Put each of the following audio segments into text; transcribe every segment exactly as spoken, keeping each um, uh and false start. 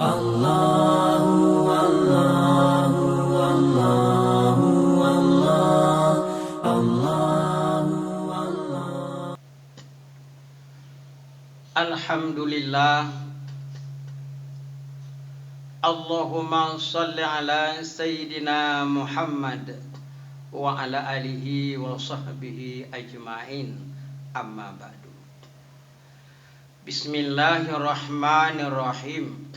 Allahu, Allahu, Allahu, Allah, Allahu, Allah. Alhamdulillah. Allahumma shalli ala Sayyidina Muhammad wa ala alihi wa sahbihi ajma'in. Amma ba'du. Bismillahirrahmanirrahim.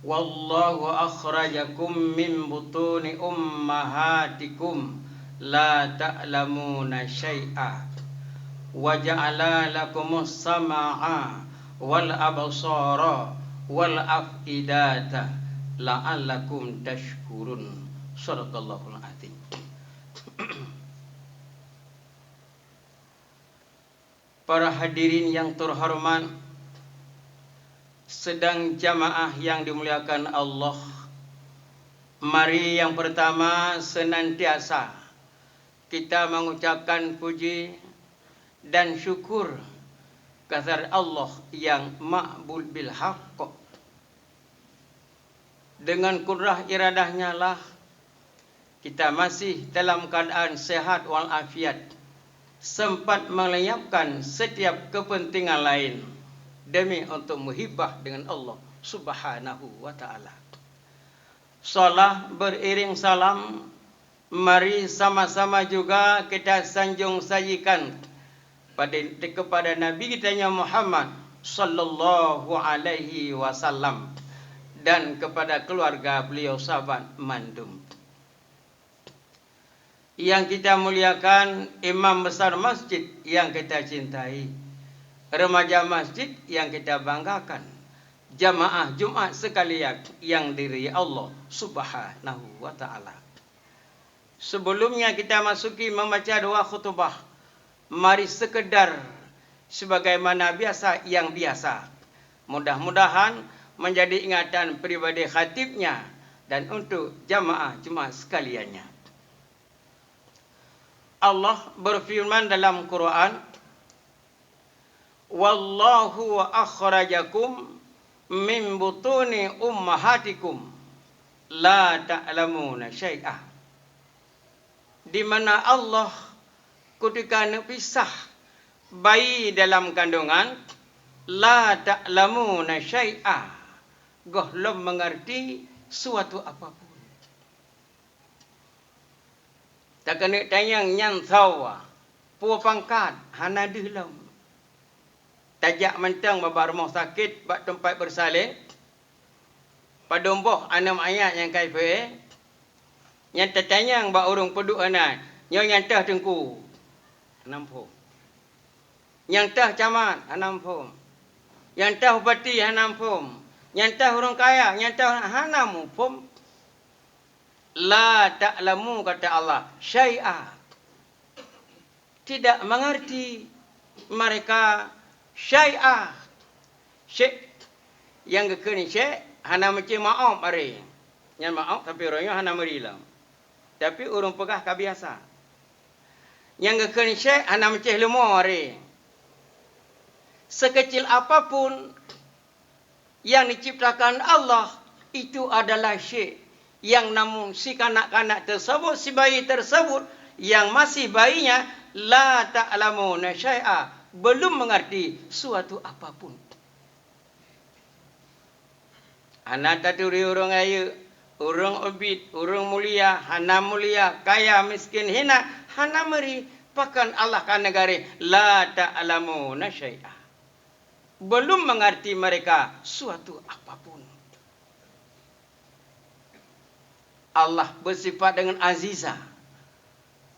Wallahu akhrajakum min butuni ummahatikum la ta'lamuna syai'a, wa ja'ala lakumus sam'a wal absara wal af'idata la'allakum tashkurun. Shadaqallahul azim. Para hadirin yang terhormat, sidang jamaah yang dimuliakan Allah, mari yang pertama senantiasa kita mengucapkan puji dan syukur kehadirat Allah yang makbul bil haqq. Dengan kudrah iradahnya lah kita masih dalam keadaan sehat walafiat, sempat melenyapkan setiap kepentingan lain demi untuk muhibah dengan Allah Subhanahu wa Ta'ala. Salah beriring salam, mari sama-sama juga kita sanjung sajikan pada, kepada Nabi kita nyoe Muhammad sallallahu alaihi wasallam dan kepada keluarga beliau sahabat mandum. Yang kita muliakan, imam besar masjid yang kita cintai, remaja masjid yang kita banggakan, jamaah Jumat sekalian yang diridai Allah Subhanahu wa Ta'ala. Sebelumnya kita masuki membaca doa khutbah, mari sekedar sebagaimana biasa yang biasa. Mudah-mudahan menjadi ingatan pribadi khatibnya dan untuk jamaah Jumat sekaliannya. Allah berfirman dalam Quran, "Wallahu akhrajakum min butuni ummahatikum la ta'lamuna syai'a." Di mana Allah kutika neupisah bayi dalam kandungan, la ta'lamuna syai'a, gohlom mengerti suatu apapun. Takeuneuk tanyong nyan sawa, peue pangkat, hana deuh lom. Tajak mantong bak rumoh sakét bak teumpat beusalin, padum boh aneuk manyak nyang ka ipe, nyan tatanyong bak ureuëng peuduek hana, nyoe nyang toh teungku, hana muphom. Nyang toh camat, hana muphom. Nyang toh bupati, hana muphom. Nyang toh ureuëng kaya, nyang toh hana muphom. La ta'lamu, kata Allah, syai'a. Tidak mengerti mereka syai'a. Syekh, nyang geukheun syekh hana meucéh ma'ob aré. Nyan ma'ob, tapi uroe nyoe hana meuri lom. Tapi ureuëng peugah ka biasa. Nyang geukheun syekh hana meucéh leumo aré. Sekecil apapun yang diciptakan Allah, itu adalah syekh. Yang namun si kanak-kanak tersebut, si bayi tersebut, yang masih bayinya, la ta'lamuna syai'a, belum mengerti suatu apapun. Hana taturi ureuëng rayeuk, ureuëng ubit, ureuëng mulia, hana mulia, kaya, miskin, hina, hana meuri, pakon Allah ka neugaréh, la ta'lamuna syai'a. Belum mengerti mereka suatu apapun. Allah bersifat dengan Aziza.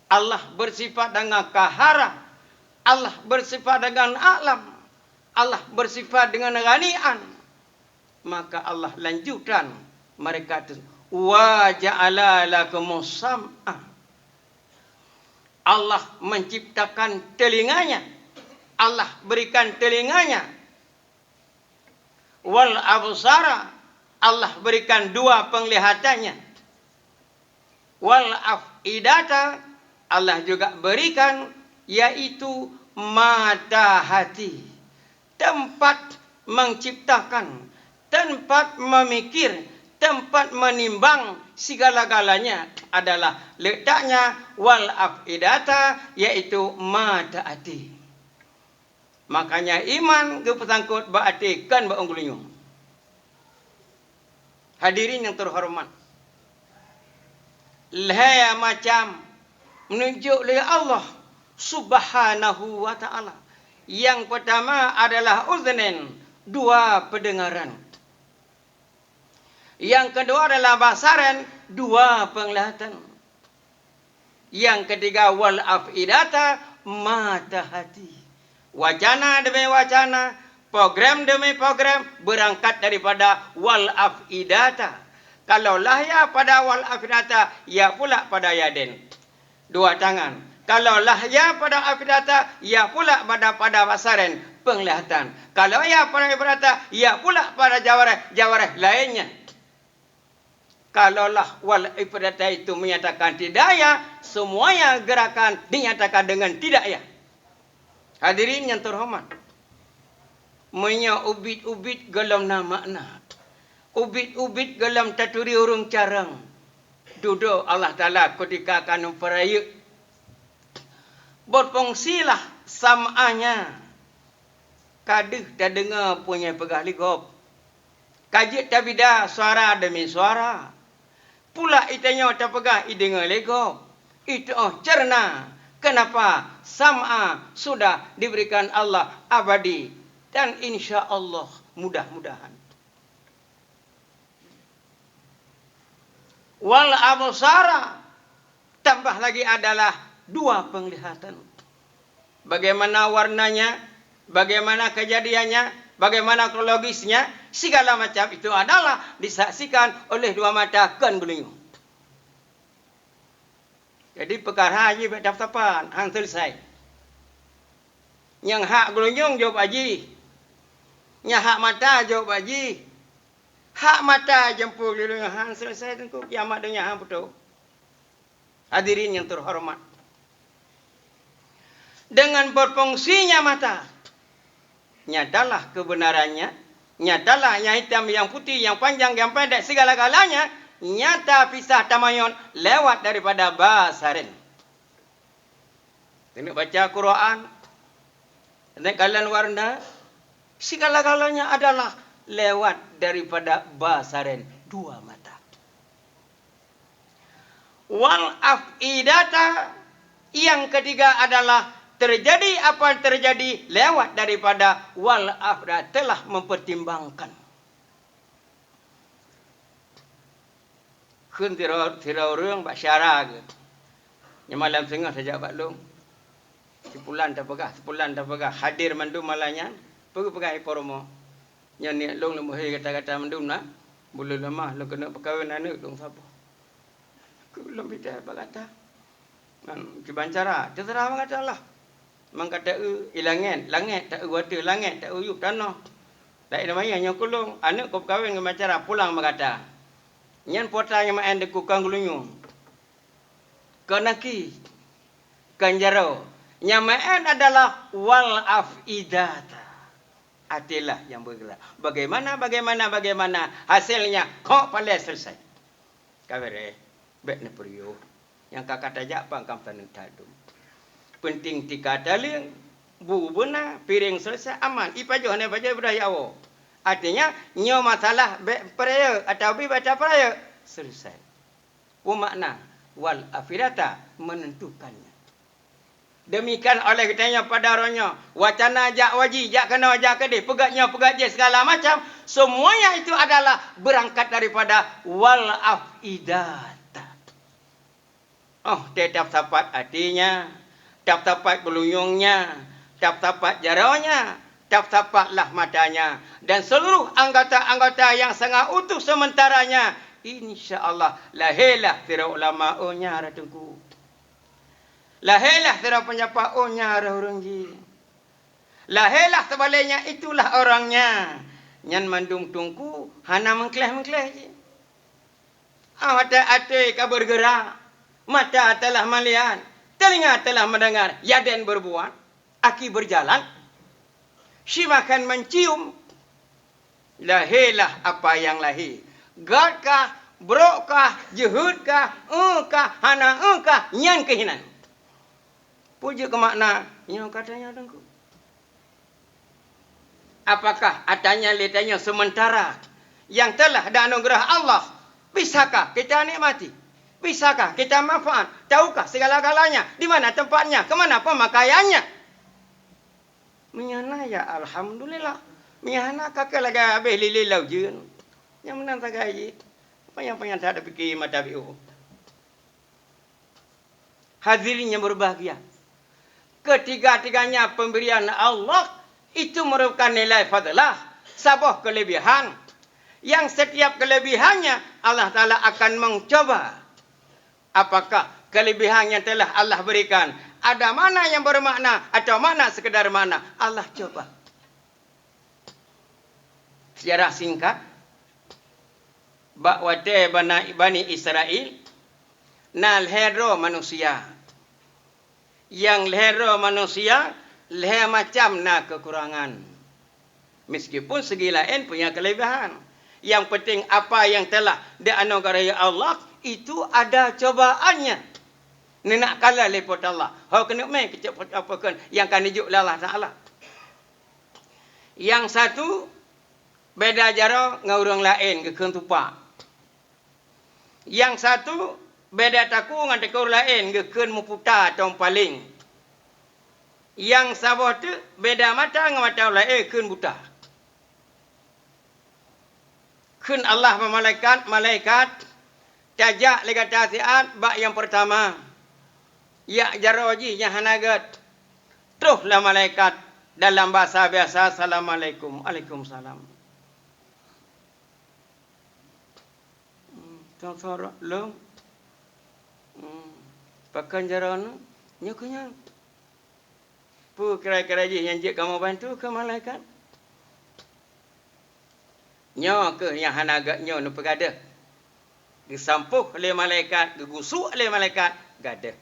Allah bersifat dengan Qahara. Allah bersifat dengan A'lam. Allah bersifat dengan Ghanian. Maka Allah lanjutkan mereka itu, "Wa ja'ala lakumus sam'a." Allah menciptakan telinganya. Allah berikan telinganya. "Wal absara", Allah berikan dua penglihatannya. "Wal af'idata", Allah juga berikan, yaitu mata hati. Tempat menciptakan, Tempat memikir, tempat menimbang segala-galanya adalah letaknya wal afidata, yaitu mata até. Makanya iman geupeusangkot bak até, kon bak unggulinyueng. Hadirin nyang teuhoreumat, lhée macam neujok lé Allah Subhanahu wa Ta'ala. Nyang peutama adalah uzunen, dua peudeungaran. Nyang keudua adalah basaran, dua peunglihatan. Nyang keutiga, wal afidata, mata hati. Wacana demi wacana, program demi program, beurangkat daripada wal afidata. Kalau lahya pada wal afidata, ya pula pada yaden. Dua tangan. Kalau lahya pada afidata, ya pula pada, pada basaran, peunglihatan. Kalau ya pada afidata, ya pula pada jawareh, jawareh lainnya. Kalaulah wal afidata itu menyatakan tidak ya, semuanya gerakan dinyatakan dengan tidak ya. Hadirin nyang teuhoreumat, meunyoe ubit-ubit gohlom na makna, ubit-ubit gohlom taturi ureuëng carông, dudoe Allah Taala keutika ka neupeurayeuk. Berfungsilah sam'anya, ka deuh tadeungoe peue nyang peugah lé gob. Ka jeuet tabida suara demi suara. Pula itanyoe tapeugah ideungoe lé gob, itu'oh ceurna. Kenapa? Sam'a sudah diberikan Allah abadi dan insya Allah, mudah-mudahan. Wal absara, tambah lagi adalah dua penglihatan. Bagaimana warnanya, bagaimana kejadiannya, bagaimana kronologisnya, segala macam itu adalah disaksikan oleh dua mata, kon geulinyueng. Jadi, peukara jih bék tap-tapan, han selesai. Nyang hak geulinyueng jok bak jih. Nyang hak mata jok bak jih. Hak mata jeumpol geulinyueng han selesai teungku, kiamat donya han putôh. Hadirin yang terhormat. Dengan berfungsinya mata, nyatalah kebenarannya, nyatalah yang hitam, yang putih, yang panjang, yang pendek, segala-galanya nyata pisah tamanyot lewat daripada basarin. Keuneuk baca Quran, keuneuk kalon warna, segala-galanya adalah lewat daripada basarin, dua mata. Wal afidata, yang ketiga adalah terjadi apa yang terjadi lewat daripada wal afida, telah mempertimbangkan. Kheun sidroe, sidroe ureuëng bak syara geuh, "Nyoe malam singoh tajak bak lôn. Sipulan tapeugah, sipulan tapeugah, hadir mandum malam nyan, peugah-peugah ié peurumoh. Nyoe niet lôn lôn meuhôi gata-gata mandum na, buleuen leumah lôn keuneuk peukawen aneuëk lôn saboh." Keu lôn bidai bak gata. Ngon kiban cara, teuseurah bak gata lah. Mangka ta-eu i langét, langét ta-eu u ateueh, langét ta-eu u yup tanoh. Laén maya nyoe keu lôn, aneuëk keu peukawen ngon kiban cara pulang bak gata. Nyan pota nyang meu'en teungku, kon geulinyueng. Kon aki, kon jaroe. Nyang meu'en adalah wal afidata. Até lah nyang bergerak. Bagaimana, bagaimana, bagaimana, hasilnya, kok palée selesai. Ka beureh, bék neupeuriyôh. Nyang ka, ka tajak pang kam taneuk tadum. Penting tika taleueng, bu beuna, piréng selesai, aman. Ipajoh hana ipajoh, ibadah ya Allah. Artinya, nyoe masalah bék peurayeuk atawa bi baca peurayeuk, selesai. Peue makna wal afidata menentukannya. Demikian oleh geutanyoe pada uroe nyoe, wacana jak waji, jak keunoe, jak keudeh, peugét nyoe, peugét jih, segala macam, semuanya itu adalah berangkat daripada wal afidat. Oh, teutab sapat até nyan, tab sapat geulinyueng nyan, tab sapat jaroe nyan, tab sapatlah mata nyan, dan seluruh anggota-anggota yang sangat utuh sementara nyan, insya Allah, lahé lah sidroe ulama, oh, nyan rhah teungku. Lahé lah sidroe peunyapat, oh, nyan rhah ureuëng jih. Lahé lah seubaleknya, itulah orangnya. Nyan mandum teungku hana meukleh-meukleh jih. Ah, watée até ka bergerak, mata telah melihat, telinga telah mendengar, yaden berbuat, aki berjalan, si makan mencium, Lahé lah apa nyang lahé. Gét kah, brok kah, jeuheut kah, eu kah, hana eu kah, nyan keuh inan. Peue jeuet keu makna nyoe ka tanyoe Teungku? Apakah ata nyan lé tanyoe seumeuntara nyang teulah dan anugeurah Allah? Bisakah kita nikmati? Bisakah kita manfaat? Tahukah segala-galanya? Di mana tempatnya? Ke mana pemakaiannya? Meunyoe na, ya alhamdulillah. Meunyoe hana, ka keuh lagèe habéh lilé lam ujeuen. Nyang meunan sagai jih. Panyang-panyang that tapike mata biôh. Hadirin yang berbahagia, ketiga-tiganya pemberian Allah itu merupakan nilai fadlah, saboh kelebihan, yang setiap kelebihannya Allah Taala akan mencoba apakah kelebihan yang telah Allah berikan ada makna yang bermakna atau makna sekedar makna. Allah coba. Sejarah singkat, bak watèe Bani Israel na lhèe droe manusia. Nyang lhèe droe manusia, lhèe macam na keukurangan. Meskipun segi laén punya kelebihan. Yang penting apa yang telah dianugerahi Allah, itu ada cobaannya. Neunak kalon lé Po teu Allah. Ho keuneuk mé keucok apa kheun nyang ka neujok lé Allah Taala. Nyang satu beda jaroe ngon ureueng laén geukheun tupak. Nyang satu beda takue ngon takue ureueng laén geukheun meuputa atau meupaléng. Nyang saboh teuk beda mata ngon mata ureueng laén geukheun buta. Kheun Allah bak malaikat, "Malaikat, tajak lé gata siat bak nyang peurtama. Jak jaroe jih nyang hana gét." Troh lé malaikat dalam bahasa biasa, "Assalamualaikum." "Waalaikumsalam." Hmm, tong sorok lom. Hmm, pakon jaroe nyoe? Nyoe keuh nyan. Peue kira-kira jih nyang jeuet kamoe bantu kheun malaikat? Nyoe keuh nyang hana gét nyoe neupeugadeuh. Geusampôh lé malaikat, geugusok lé malaikat, gadeuh.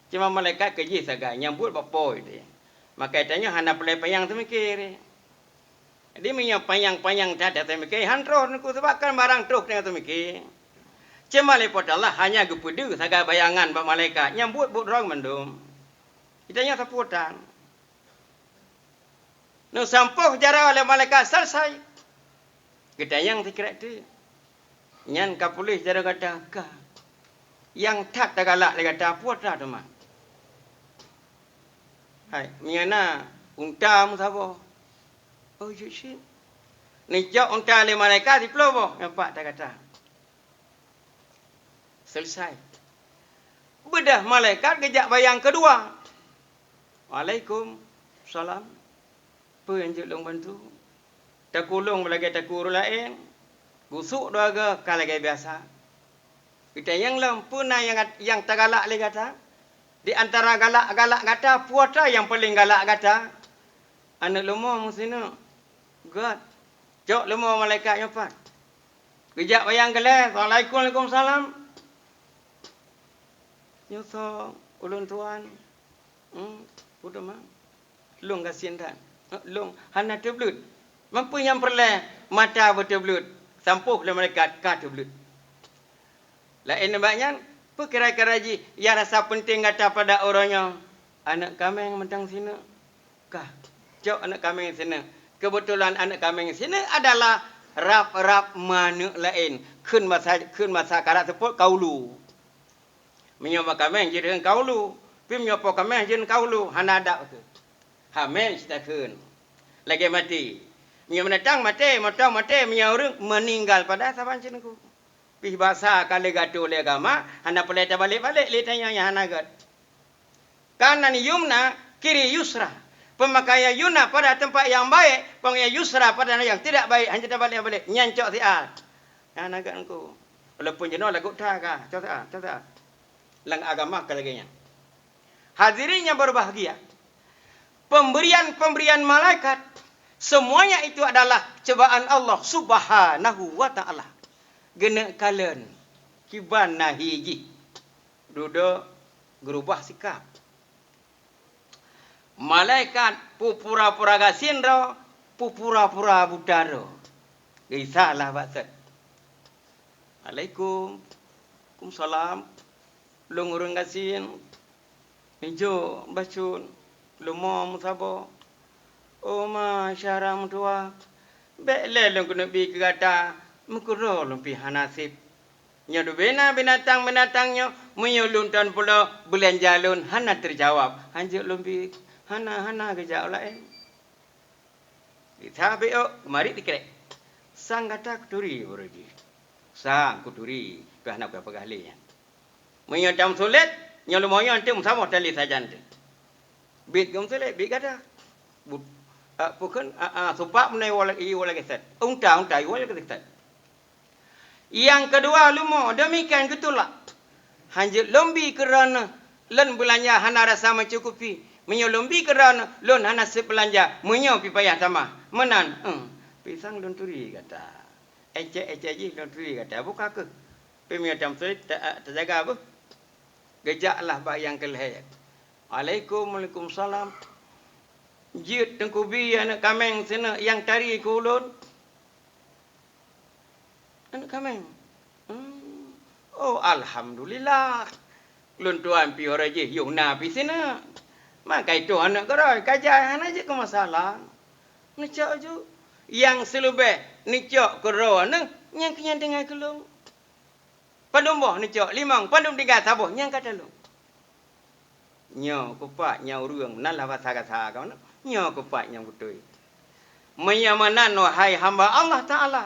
Cuma malaikat keu jih sagai nyang buet bak Po teuh. Maka tanyoe hana peureulèe panyang teumike. Jadi meunyoe panyang-panyang that teumike, han troh Teungku, sabab kan barang troh tanyoe teumike. Cuma lé Po teu Allah hanya geupeudeuh sagai bayangan bak malaikat nyang buet-buet droe mandum. Geutanyoe sapeue tan. Neusampôh jaroe lé malaikat, selesai. Geutanyong sikrék teuk. Nyan ka puléh jaroe gata? Ka. Nyang that tagalak lé gata, peue atra teuma? Hai, meunyoe na unta meusaboh. Oh, jeuet cit. Neucok unta lé malaikat siplôh boh, nyoe pat atra gata. Selesai. Beudôh malaikat geujak bayangan keudua. "Waalaikumsalam. Peue nyang jeuet lôn bantu?" Takue lôn lagèe takue ureueng laén. Gusok dua goe ka lagèe biasa. Geutanyong lom, "Peue na nyang, nyang tagalak lé gata? Di antara galak-galak gata, peue atra nyang paleng galak gata?" "Aneuk leumo meusineuk." "Gét." Cok leumo malaikat nyoe pat. Geujak bayangan keulhèe, "Assalamualaikum." "Waalaikumsalam." "Nyoe soe ulôn tuan?" "Hmm, peue teuma?" "Lôn gasien that." "Lôn hana teubleuet." "Meunyoe nyang peureulèe mata beuteubleuet, sampôh lé malaikat ka teubleuet." Laén nibak nyan, peue kira-kira jih nyang rasa peunteng gata pada uroe nyoe? "Aneuk kaméng mantong sineuk." "Ka, cok aneuk kaméng sineuk." Keubeutulan aneuk kaméng sineuk adalah rab-rab manök laén. Kheun basa, kheun basa karab seupôt kaulu. Meunyoe bak kaméng jeuet kheun kaulu, pi meunyoe po kaméng jeuet kheun kaulu, hana adab keu. Hamé cit takheun. Lagèe maté. Meunyoe binatang maté, moto maté, meunyoe ureueng meuninggal pada saban cit Teungku. Pih basa ka lheueh geuatô lé agama, hana peureulèe tabalek-balek lé tanyoe nyang hana gét. Kanan yumna, kiri yusra. Pemakaian yumna pada tempat yang baik, pemakaian yusra pada yang tidak baik, hana tabalek-balek. Nyan cok siat. Hana gét Teungku. Walaupun jinoe lagot that ka, cok siat, cok siat. Lam agama ka lagèe nyan. Hadirin yang berbahagia, pemberian-pemberian malaikat, semuanya itu adalah cobaan Allah Subhanahu wa Ta'ala. Geuneuk kalon kiban nahi jih. Dudoe geurubah sikap. Malaikat peue pura-pura gasien droe, peue pura-pura buta droe. Geuisa lah bak sot. "Alaikum." "Kumsalam. Lôn ureuëng gasien. Nijok bacut leumo meusaboh." "Oh ma syara meutuwah, bék lé lôn keuneuk bi keu gata, meukeurô lôn pih hana sép. Nyoe dubena binatang-binatang nyoe, meunyoe lôn tan pulo beulanja lôn hana teujawab, hanjeuet lôn bi, hana, hana geujak laén." Geuisa bék ôk, geumarit dikrek. "Sang gata kuturi uroe jih." "Sang kuturi," ka hana peugah-peugah lé nyan. "Meunyoe tameusulet, nyoe leumo nyoe teuk meusaboh tali sajan teuk." Bit geumeusulet, bit gata. But, a, peue kheun, a, a, supak meunan iwoe lagée sat. Unta, unta iwoe lagée sat. Nyang keudua leumo, demikian geutulak. "Hanjeuet lôn bi keu droeneuh, lôn beulanja hana rasa meucukupi. Meunyoe lôn bi keu droeneuh, lôn hana sép beulanja, meunyoe pih payah tamah." "Meunan, eh, pisang lôn turi gata. Écék-écék jih lôn turi gata. Buka kheueh." Pih meunyoe tameusulet, ta-, tajaga beuh. Geujak lah bak nyang keu lhée. "Alaikum, waalaikumsalam. Jeuet Teungku bi aneuëk kaméng sineuk nyang tari keu ulôn." "Aneuëk kaméng? Hmm. Oh, alhamdulillah. Lôn tuan pih uroe jih yoh na pih sineuk. Maka itu aneuëk keurôi ka jai hana jeuet keu masalah. Neucok ju. Nyang sileubeh neucok keudroe aneuëk nyang keu nyan tinggai keu lôn. Padum boh neucok limong, padum tinggai saboh nyang ka talôn." Nyoe kupat nyang ureuëng nan lah basa gasa kamoe. Nyoe kupat nyang beutôi. Meunyoe meunan, wahai hamba Allah Taala,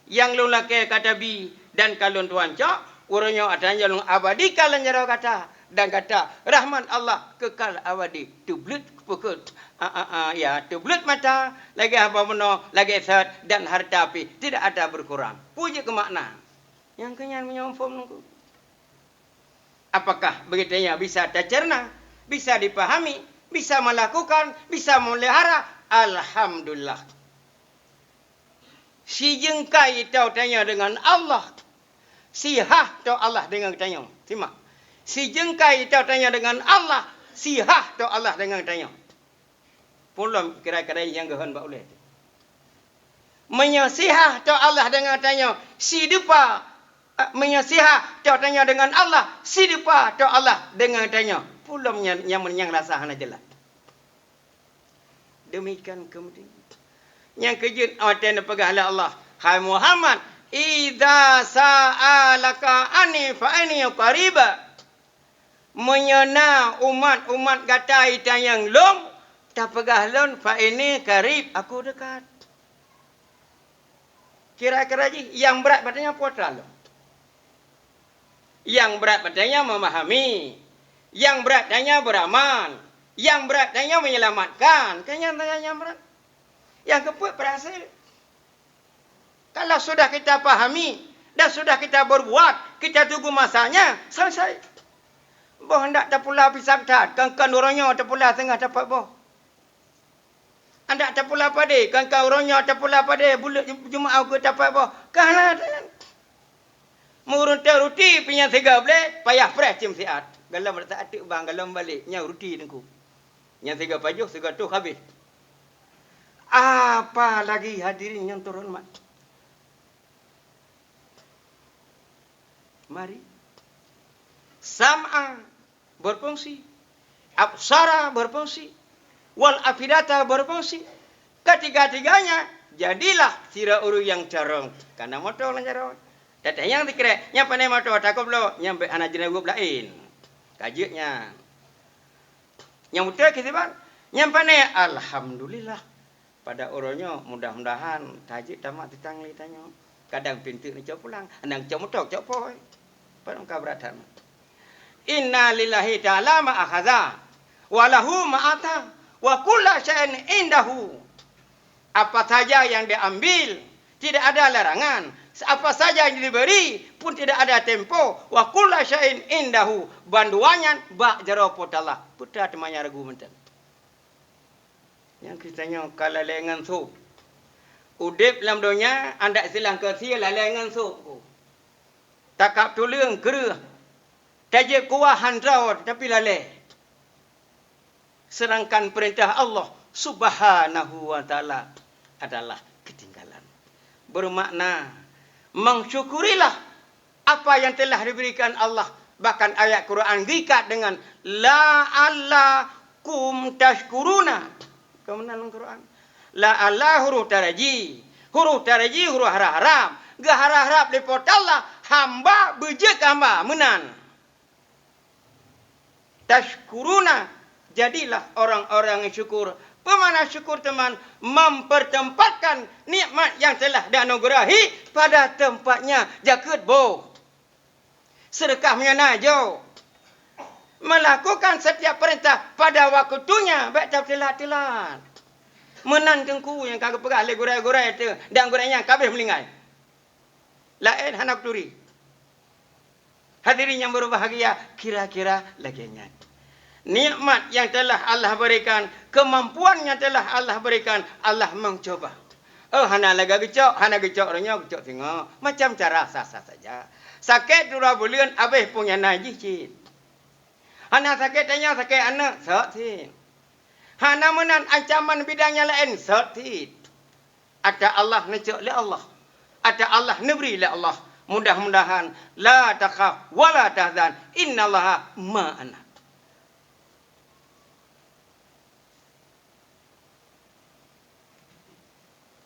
nyang lôn lakée ka tabi dan ka lôn tuan cok, uroe nyoe atra lôn abadikan lam jaroe gata, dan gata rahmat Allah keukal abadi. Teubleuet peukeuet, a, a, a, ya, teubleuet mata, lagée haba meunoe, lagée sot, dan hareuta pih tidak ada beurekurang. Peue jeuet keu makna? Nyang keu nyan meunyoe muphom Teungku. Apakah begitu nyan bisa tacerna, bisa dipahami, bisa melakukan, bisa memelihara? Alhamdulillah. Sijeungkai tau tanyoe deungon Allah, sihah tau Allah deungon tanyoe. Simak. Sijeungkai tau tanyoe deungon Allah, sihah tau Allah deungon tanyoe. Pulom kira-kira nyang geuhon bak ulée. Meunyoe sihah tau Allah deungon tanyoe, sidupa, eh, meunyoe sihah tau tanyoe deungon Allah, sidupa tau Allah deungon tanyoe. Pulom nyang, nyang, nyang rasa hana jeulaih. Demikian kemudian. Nyang keujeuet watée neupeugah lé Allah, "Hai Muhammad, idza sa'alaka anni fa inni qarib." Meunyoe na umat-umat gata itanyong lôn, tapeugah lôn, "Fa inni qarib, aku dekat." Kira-kira jih, nyang brat bak tanyoe putra lôn. Nyang brat bak tanyoe memahami. Nyang brat tanyoe beramal. Nyang brat tanyoe menyelamatkan. Kan nyan, nyan, nyang brat. Nyang keupeuet berhasil. Kalau sudah kita pahami dan sudah kita berbuat, kita tunggu masanya, selesai. Boh handak tapula pisang that, kan-kan uroe nyoe tapula teungoh tapeuet boh. Handak tapula padé, kan-kan uroe nyoe tapula padé, buleuk Jumaat ukeue tapeuet boh. Ka hana that nyan. Meureuntée ruti pih nyang siga blé, payah preh cim siat. Galom rasa ateueh bang, galom balek, nyan ruti Teungku. Nyang siga pajoh, siga toh habéh. Apalagi hadirin nyang terhormat. Mari. Sam'a berfungsi, absara berfungsi, wal afidata berfungsi. Ketiga-tiganya jadilah sira ureuëng nyang carông. Kana moto lam jaroe. Tatanyong sikrek, nyang pandai moto takot bloe, nyang bék hana jeuneugup laén. Ka jeuet nyan. Nyang beutôi kisiban, nyang pandai, alhamdulillah. Pada uroe nyoe, mudah-mudahan tajeuet tamat sitang lé tanyoe. Kadang pinteuk neucok pulang, nyang cok moto cok pôi. Padum ka brat that. Inna lillahi ta'ala ma akhadha, wa lahu ma ata, wa kulla syai'in indahu. Apa saja yang diambil, tidak ada larangan. Apa saja yang diberi, pun tidak ada tempo. Wa kulla syai'in indahu. Bandua nyan bak jaroe Po teuh Allah. Peue teuma nyang ragu mantong. Nyang geutanyoe ka lalée ngon sôb. Udeb lam donya, andak silang keu sie lalée ngon sôb. Takab tuleueng kreueh. Tajeuet kuah han droe, tapi lalée. Sedangkan peurintah Allah Subhanahu wa Ta'ala adalah keutinggalan. Bermakna, mensyukurilah apa yang telah diberikan Allah. Bahkan ayat Quran diikat dengan la'allakum tashkuruna. Keumanan lam Quran. La'alla huruf taraji. Huruf taraji huruf harab-harab. Geuharab-harab lé Po teu Allah, hamba beujeuet keu hamba. Meunan. Tashkuruna, jadilah orang-orang yang syukur. Peue makna syukur teuma? Mempertempatkan nikmat yang telah dianugerahi pada tempatnya. Jakeuet boh. Seudeukah meunyo na jok. Melakukan setiap perintah pada waktunya, bék tateulat-teulat. Meunan teungku nyang ka geupeugah lé gurée-gurée teuh dan gurée nyan ka abéh meuninggai. Laén hana kuturi. Hadirin yang berbahagia, kira-kira lagée nyan. Nikmat yang telah Allah berikan, kemampuan yang telah Allah berikan, Allah mencoba. Oh, hana lagée geucok, hana geucok roh nyoe, geucok singoh. Macam cara sah-sah saja. Sakét dua buleuen, abéh peue nyang na jih cit. Hana sakét tanyoe, sakét aneuk, sot cit. Hana meunan ancaman bidang nyang laén, sot cit. Ata Allah neucok lé Allah. Ata Allah neubri lé Allah. Mudah-mudahan la takhaf wa la tahzan, innallaha ma'ana.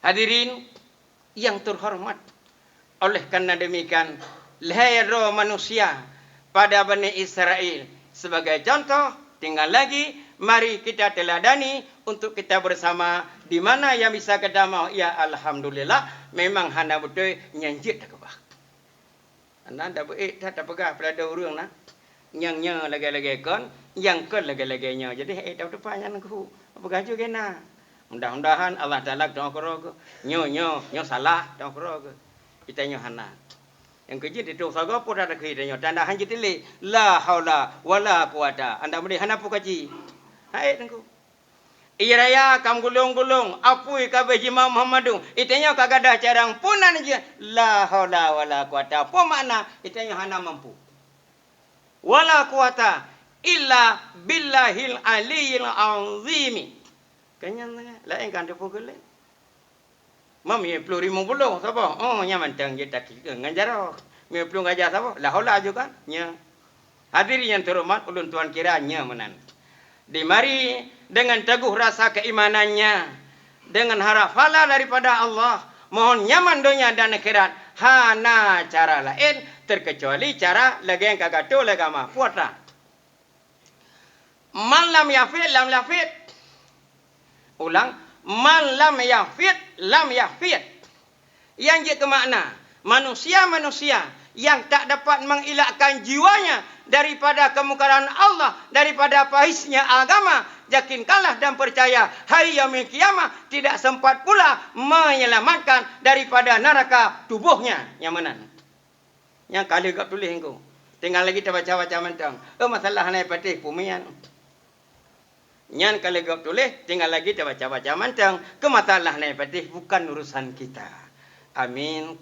Hadirin yang terhormat, oleh karena demikian, lhée droe manusia pada Bani Israel sebagai contoh, tinggal lagi mari kita teladani untuk kita bersama, di mana yang bisa kita mau, ya alhamdulillah, memang hana beutôi nyang jeuet takeubah. Hana dak beuék that tapeugah peulada ureuëng na. Nyang nyoe lagée-lagée kon, nyang kon lagée-lagée nyoe. Jadi ék that teupeue nyan keuh. Peugah ju keu na. Mudah-mudahan Allah Taala geutanyoe keudroe geuh. Nyoe, nyoe, nyoe salah, tanyoe keudroe geuh. Geutanyoe hana. Nyang keujeuet itu sagoe peue that keu geutanyoe. Tanda han jeuet lé. La haula wala quwata. Anda meudeh hana peue kaji. Hai teungku. Ie raya ka meugulong-gulong, apui ka abéh jimah Muhammadun. Geutanyoe ka gadôh carông peunan jih, la haula wala quwata. Peue makna? Geutanyoe hana mampu. Wala quwata illa billahil aliyyil azimi. Kan nyan, laén kan teupeu keu laén. Meunyoe plueng rimueng buloh saboh, oh, nyan mantong jeuet takheun ngon jaroe. Meunyoe plueng gajah saboh, la haula ju kan? Nyoe. Hadirin yang terhormat, ulôn tuan kira nyoe meunan. Di mari dengan teguh rasa keimanannya, dengan harap pahala daripada Allah, mohon nyaman donya dan akhirat, hana cara laén terkecuali cara lagée nyang ka geuatoe lé agama, puasa. Man lam yafid, lam yafid. Ulang, man lam yafid, lam yafid. Nyang jeuet keu makna, manusia-manusia yang tak dapat mengelakkan jiwanya daripada kemungkaran Allah, daripada pahisnya agama, yakinkanlah dan percaya, hari yaumil qiyamah tidak sempat pula menyelamatkan daripada neraka tubuhnya. Nyang meunan. Nyang ka lheueh gob tuléh engko. Tinggai lagi tabaca-baca mantong. Oh, masalah hana patéh peue nyan. Nyan ka lheueh gob tuléh, tinggai lagi tabaca-baca mantong. Keu masalah hana patéh bukan urusan kita. Amin.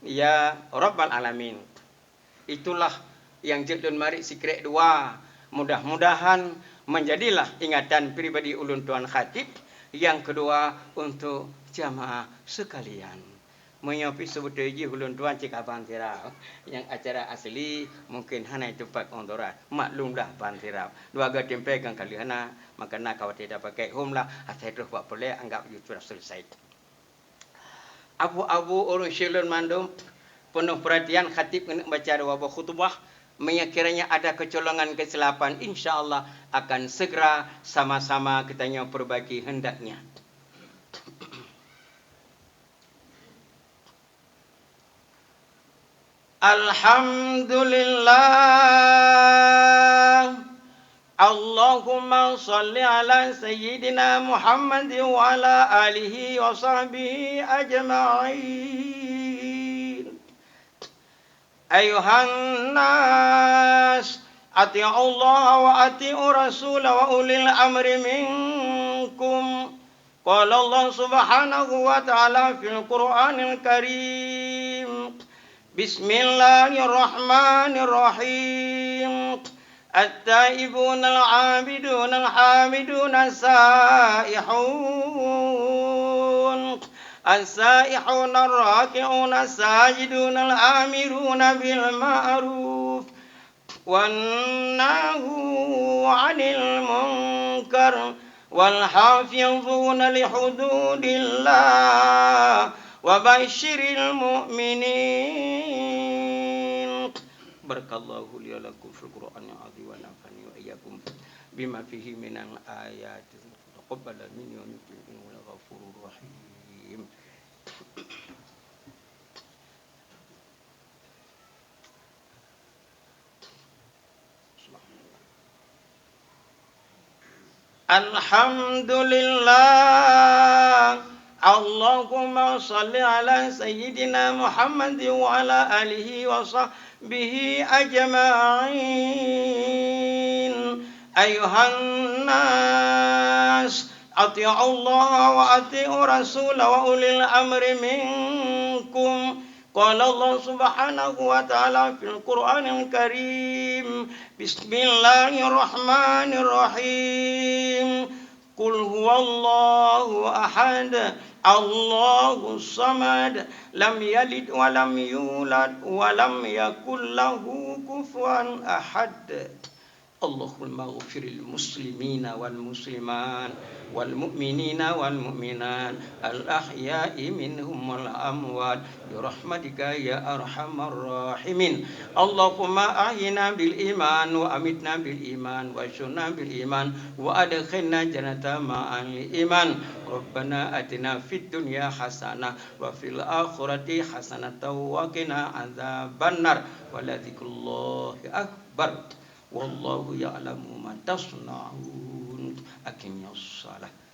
Ya Rabbal Alamin. Itulah nyang jeuet lôn marit sikrek dua. Mudah-mudahan menjadilah ingatan pribadi ulôn tuan khatib. Yang kedua untuk jamaah sekalian. Meunyoe pih seubeutôi jih ulôn tuan cit ka ban sirab. Nyang acara asli mungken hana teumpat ôn dora. Maklumlah ban sirab. Dua ga timpée kan ka lheueh hana, maka na ka watée tapakai hom lah, asai troh bak peureulée anggap ju sudah selesai. Abu-abu ureuëng syedara lôn mandum, peunoh peuratian khatib keuneuk baca dua boh khutubah. Meunyoe kiranya ada kecolongan kesilapan, insya Allah akan segera sama-sama geutanyoe perbaiki hendaknya. Alhamdulillah. Allahumma shalli ala sayyidina Muhammadin wa ala alihi wa sahbihi ajma'in. Ayuhan nas, ati'ullaha wa ati'ur rasula wa ulil amri minkum. Qala Allah subhanahu wa ta'ala fil Qur'anil Karim. Bismillahirrahmanirrahim. At-taibunal abidunal hamidunal saihun. السائحون الراكعون الساجدون الآمرون بالمعروف والناهون عن المنكر والحافظون لحدود الله وبشر المؤمنين. بارك الله لي ولكم في القرآن العظيم ونفعني وإياكم بما فيه من الآيات. تقبل مني ومنكم إنه هو الغفور الرحيم. الحمد لله. اللهم صل على سيدنا محمد وعلى آله وصحبه أجمعين. أيها الناس، أطيعوا الله وأطيعوا الرسول وأولي الأمر منكم. قال الله سبحانه وتعالى في القرآن الكريم، بسم الله الرحمن الرحيم. قل هو الله أحد، الله الصمد، لم يلد ولم يولد، ولم يكن له كفوا أحد. اللهم اغفر للمسلمين والمسلمات، والمؤمنين والمؤمنات، الأحياء منهم والأموات، برحمتك يا أرحم الراحمين. اللهم أحينا بالإيمان وأمتنا بالإيمان واحشرنا بالإيمان وأدخلنا الجنة مع أهل الإيمان. ربنا آتنا في الدنيا حسنة وفي الآخرة حسنة وقنا عذاب النار. ولذكر الله أكبر. والله يعلم ما تصنعون. أقم الصلاة.